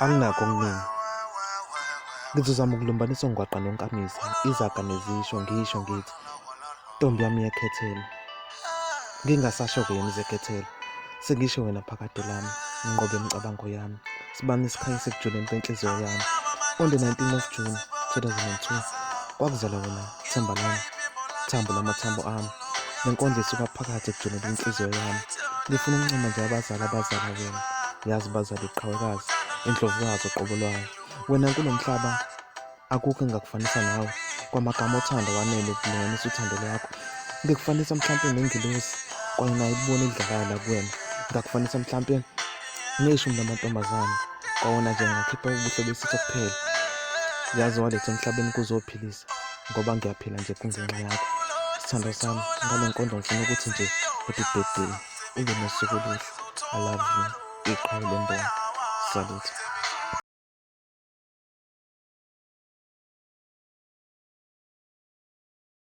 Anginakho okuningi. Ngizozama ukulumbanisa ongwaqa nonkamisa, izaga nezisho, ngisho ngithi ntombi yami yekhethelo. Ngingasasho-ke yena izekhethelo, sengisho wena phakade lami, nqobe imicabango yami, sibani isikhanyisa ekujuleni kwenhliziyo yami. On the 19 of June 2002, kwakuzalwa wena themba lami, thambo lamathambo ami. Le nkondlo isuka phakathi ekujuleni kwenhliziyo yami. Ngifuna ukuncoma nje abazali abazala wena. Yazi bazali iqhawekazi, indlovukazi uqobo lwayo. Wena kulo mhlaba akukho engingakufanisa nawe. Kwamagama othando wanele ukulinganisa uthando lwakho. Ngikufanisa mhlampe nengilosi kwayona ayibona edlalayo la kuwena. Ngakufanisa mhlampe neshumi lamantombazane kwawona nje ngakhipha ubuhle besitho kuphela. Yazi waletha emhlabeni kuzophilisa ngoba ngiyaphila nje kungenxa yakho. Sithandwa sami, ngale nkondlo ngifuna ukuthi nje happy birthday, ube nosuku oluhle. I love you. Iqhawe lembongi. Salute.